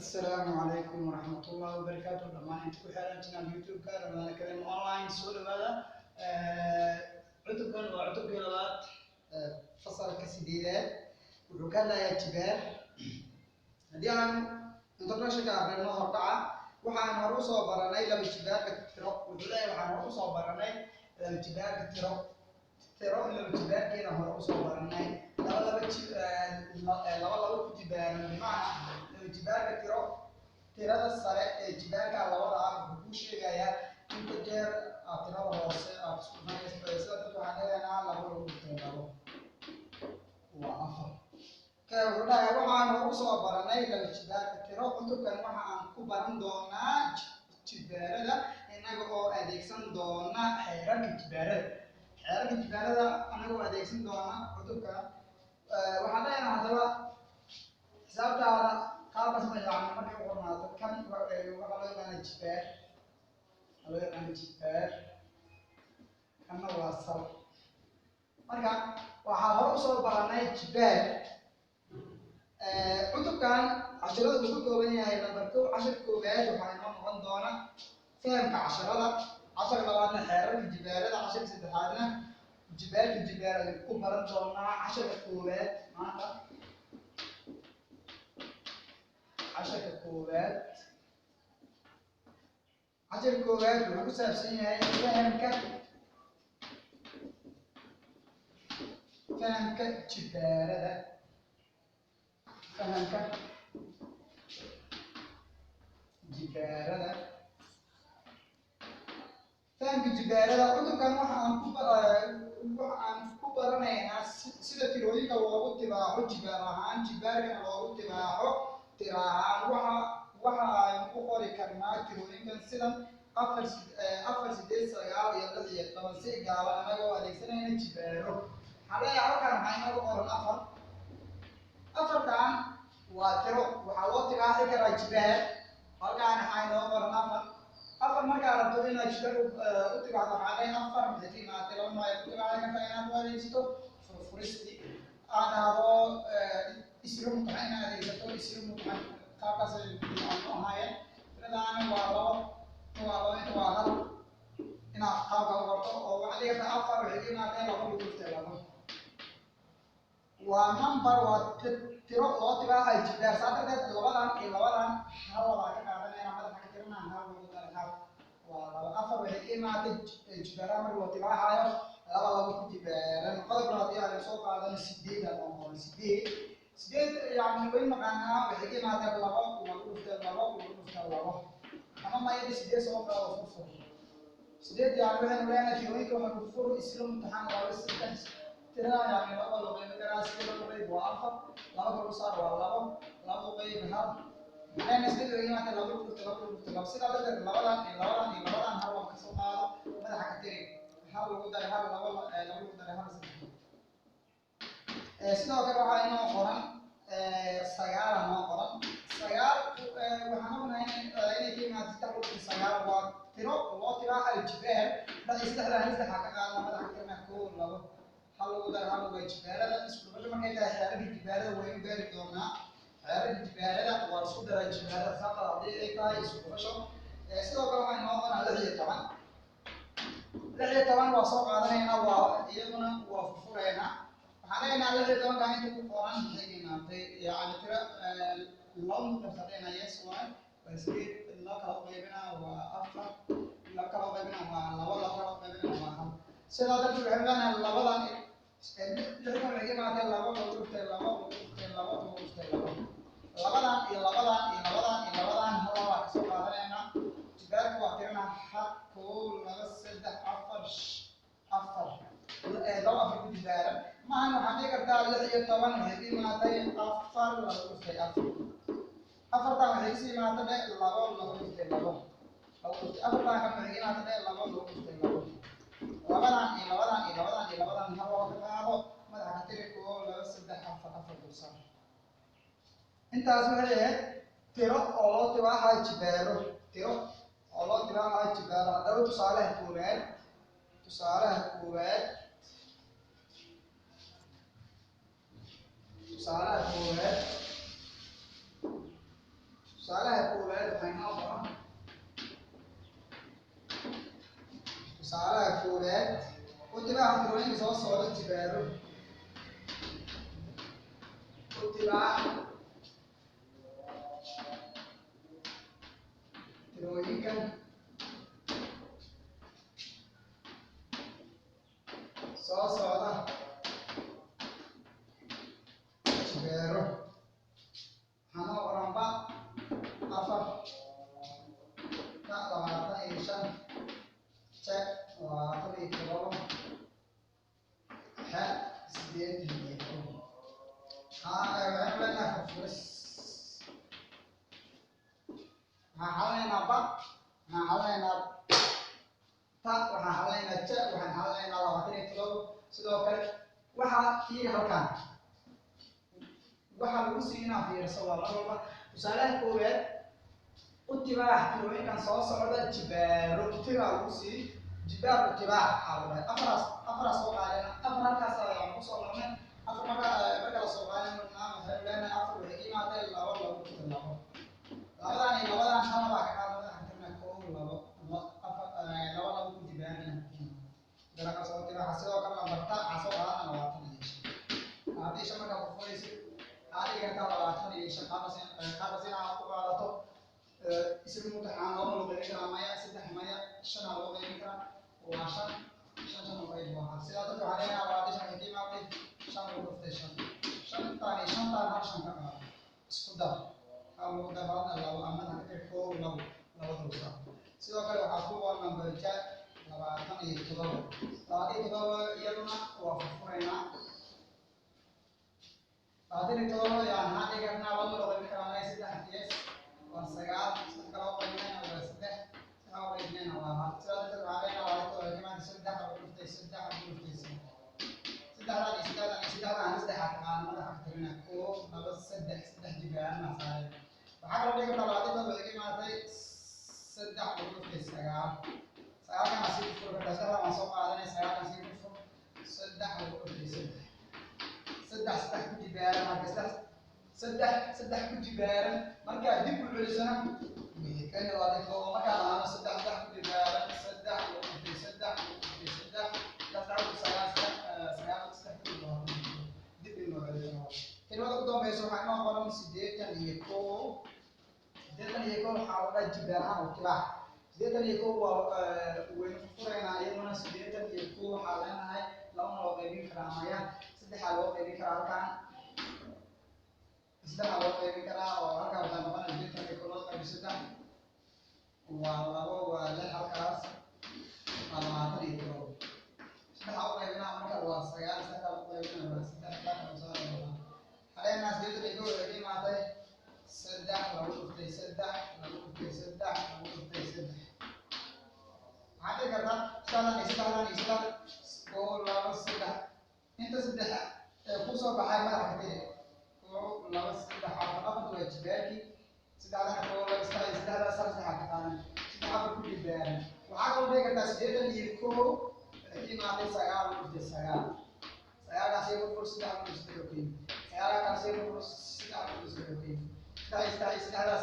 Asalaamu calaykum waraxmatullahi wabarakaatu. Dhammaan inta ku xiran channel YouTube-ka Ramadaan Academy Online, soo dhawaada. Cutubkan waa cutubkii labaad, fasalka sideedaad. Wuxuu ka hadlayaa jibaar. Haddii aan introductionka aqrino, hordhaca, waxaan hore usoo baranay laba jibaarka tiro. Wuxuu leeyahay waxaan hore usoo baranay laba jibaarka tiro, tiro laba jibaarkeeda hore usoo baranay, laba laba laba laba ku jibaaran. Bimacnaa, laba jibaarka tiro, tirada sare ee jibaarka labada ah wuxuu kuu sheegayaa inta jeer aad tirada hoose aad isku dhufanayso. Sida darteed waxaan leeyahay laba lagu dhuftay labo waa afar. Ka wuxuu dhahay waxaan hore usoo baranay laba jibaarka tiro. Cutubkan waxa aan ku baran doonaa jibaarada, innaga oo adeegsan doona xeerarka jibaarada, xeerarka jibaarada anagoo adeegsan doona cutubka. Waxaan leenahay haddaba xisaabtaada qaabkaas ma yacni markay u qornaato, kan waxaa loo yaqaana jibaar, waxaa loo yaqaana jibaar, kanna waa sal. Marka waxaa hore usoo baranay jibaar. Cutubkan casharada uu ka kooban yahay, number 1, cashar koowaad waxaa inoo noqon doona fahamka casharada, casharka labaadna xeerarka jibaarada, casharka saddexaadna jibaarka jibaar ayuu ku baran doonaa. Casharka koowaad maanta, casharka koowaad, casharka koowaad wuxuu ku saabsan yahay fahamka jibaarada, fahamka jibaarada, fahamka jibaarada. Cutubkan waxa aan ku baranaynaa sida tirooyinka loogu tibaaxo jibaar ahaan, jibaarkana loogu tibaaxo tiro ahaan. Waxa aynu ku qori karnaa tirooyinkan sidan: afar, afar, sideed, sagaal iyo 16 si gaaban, anagoo adeegsanayna jibaaro. Waxaan leeyahay halkan waxaa inoogu qoran afar. Afartan waa tiro, waxaa loo tibaaxi karaa jibaar. Halkaan waxaa inoo qoran afar. Afar markaa rabto inaad jibaar u tibaaxdo, waxaa leeyahay afar maxay ka imaatay? Laba nooc ay ku tibaaxi kartaa: inaad u adeegsato furfuristi, aad dhahdo isro mutaxan, inaad adeegsato isro mutaxan. Qaabkaas ay u ahaayeen. Tiradaana waa labo, waa labo, inta waa hal. Inaad qaabka u qorto oo waxaad dhigi kartaa afar waxay ka imaatay laba lagu dhuftay labo. Waa number, waa tiro loo tibaaxayo jibaar. Saa darteed labadan iyo labadan hal labaa ka qaadanayna, madaxa ka tirina, hal lagu daray hal waa laba. Afar waxay ka imaatay jibaaraha marka loo tibaaxayo laba laba ku jibaaran. Qodob labaad ayaa soo qaadana, sideed aa qoran. Sideed, sideed yani way naqaanaa, waxay ka imaatay labo lagu dhuftay labo lagu dhuftay labo. Ama mayada sideed soo qaado, furfur sideed. Yani waxaynu leenahay tirooyinka waxaa lagu furo isla mutaxan laba, saddex. Tirada yani laba loo qaybi karaa. Sideed laba qayb waa afar, laba kor u saar waa labo, laba u qayb hal. Leenahay sideed waxay imaatay laba lagu dhuftay laba lagu dhuftay laba. Sidaa darteed labadan iyo labadan iyo labadan hal waan kasoo qaado, madaxa ka tiri, hal lagu daray hal labo, laba lagu daray hal saddex. Sidoo kale waxaa inoo qoran sagaala noo qoran. Sagaal waxaan ognahay inay ka imaatay saddex lagu dhuftay sagaal. Waa tiro loo tibaaxayo jibaar. Dhexii saddexda hal saddexa ka qaadana, madaxa ka tirina, kow, labo, hal lagu daray hal waa jibaarada. Isku dhufasho markay tahay, xeerarka jibaarada waynu gaari doonaa. Xeerarka jibaarada waa isku daraa jibaarada sababta haddii ay tahay isku dhufasho. Sidoo kale waxaa inoo qoran 16. 16 waa soo qaadanaynaa, waa iyaduna waa furfureynaa. Waxaan leenahay 16-ka inta ku qoran maxay ka imaatay? Yacni tiro laba muqaybsadayna, yes, waay, waa sideed. Laba kala qaybinaa waa afar, laba kala qaybinaa waa labo, laba kala qaybinaa waa hal. Sidaa darteed waxay leenahay labadan lixdan waxay ka imaatay labo lagu dhuftay labo lagu dhuftay labo lagu dhuftay labo. Labadan iyo labadan iyo labadan iyo labadan hal labaa kasoo qaadanaynaa. Jibaarka waa tirinaa: hal, kow, laba, saddex, afar, afar, laba afar ku jibaaran maahan. Waxaad dhigi kartaa 16 waxay ka imaatay afar lagu dhuftay afar. Afartan waxay kasii imaatay dhe labo lagu dhuftay labo lagu dhuftay. Afartan kan waxay ka imaatay dhe labo lagu dhuftay labo. Labadan iyo labadan iyo labadan iyo labadan hal laba ka qaado, madaxa ka tiri, kow, laba, saddex, afar, afar dulsaar. Intaas waxay ahayd tiro oo loo tibaaxayo jibaaro, tiro oo loo tibaaxayo jibaaro. Haddaba tusaalaha koowaad, tusaalaha koowaad, tusaalaha koowaad, tusaalaha Tusaalaha koowaad waxaa inoo qoran. Tusaalaha koowaad: utibaax tirooyinka soo socda jibaaro. Utibaax tirooyinkan soo socda jibaaro. Waxaa noo qoran ba 4, ta 25, ja 27, xa 81. Waxaynu leenahay furfuris. Waxaan xalinaynaa ba, waxaan xalinaynaa ta, waxaan xalinaynaa ja, waxaan xalinaynaa 27. Sidoo kale waxaa fiiri halkan, waxaa lagu sii inaa fiiriso waa mar walba. Tusaalaha koowaad: utibaax tirooyinkan soo socda jibaaro. Tiraa lagu sii jibaar, utibaax aa lagu dhahay. Afaraas, afaraas soo qaadana, afar halkaas ayaan kusoo marnay. Afar marka la soo qaadan waxaynu leenahay afar waxay ka imaatay labo lagu dhuftay labo. Labadan iyo labadan hal baa ka qaadana, waxaan tirnaa kow, labo, afar, labo labo ku jibaarana daraqa soo tibaaxa. Sidoo kale lambarta waxaa soo qaadana 25. 25 markaa ku furaysid, waxaa dhigi kartaa 25 qaabkas inaad ku qaadato. Isla mutaxaan laba loo qaybin karaa? Maya. Saddex? Maya. Shanaa loo qaybin karaa, waa shan. Shan shan oo qayb waa hal. Sidaa darteed waxaa leenahay 25 waxay ka imaatay shan lagu dhuftay shan. Shantaan iyo shantaan hal shan ka qaado, isku dar, hal lagu dar halna labo, ama ka tir kow, labo, laba dul saar. Sidoo kale waxaa ku qoran nambar ja 27. 27 iyaduna waa furfuraynaa. 27 yaan maxaa dhigi karnaa? Laba loo qaybin karaa? Maya. Saddex? Yes, waa sagaal. Saddex kale oo qaybinayna waa saddex, saddex oo qaybinayna waa hal. Sidaa darteed waxaa leenahay 27 waxay ka imaatay saddex lagu dhuftay saddex lagu dhuftay saddex. Saddexdan iyo saddexdan iyo saddexdan hal saddexaa ka qaadan, madaxa ka tirina: kow, laba, saddex. Saddex jibaarana saareen. Waxaa kaloo dhigi kartaa 27 waxay ka imaatay saddex lagu dhuftay sagaal. Sagaalkana sii fur kartaa. Saddexdan waan soo qaadanay, sagaalkan sii fur, saddex lagu dhuftay saddex. Saddex saddex ku jibaaran marka, saddex saddex saddex ku jibaaran markaa dib u celisana wixii ka 27. Markaa dhahano saddex saddex ku jibaaran, saddex lagu dhuftay saddex lagu dhuftay saddex, saddex saddex sagaal, sagaal saddex ku 21 dib in loo celiyo. Tirada ugu dambeysa waxaa inoo qoran 81. 81 waxaa la dhaha jibaar ahaan utibaax. 81 waa waynu furaynaa iyaduna. 81 waxaa leenahay laba loo qaybin karaa? Maya. Saddexaa loo qaybin karaa halkan, saddexaa loo qaybin karaa, oo halkaa waxay noqonaya 81 loo qaybi saddex waa labo, waa lix, halkaas waa 27. Saddexaa u qaybinaa marka waa sagaal, saddex u qaybina waa saddex, saddex kala saara waa haleenaa. 81 waxay ka imaatay saddex lagu dhuftay saddex lagu dhuftay saddex lagu dhuftay saddex. Waxaad dhihi kartaa saddexdan iyo saddexdan iyo saddex, kow, labo, saddex. Inta saddex ee kusoo baxay madaxa ka tiri: kow, labo, saddex, afar. Afarta waa jibaarkii saddexdana: kow, labo, saddex iyo saddexdaas hal saddexa ka qaadan, saddex afar ku jibaaran. Waxaa kaloo dhihi kartaa 81 waxay ka imaatay sagaal lagu dhuftay sagaal. Sagaalkaas iyo furfur, saddex lagu dhuftay saddex oo kayimi. Sagaalkaas iyo furfur, saddex lagu dhuftay saddex oo kayimi. Saddex iyo saddex iyo saddexdaas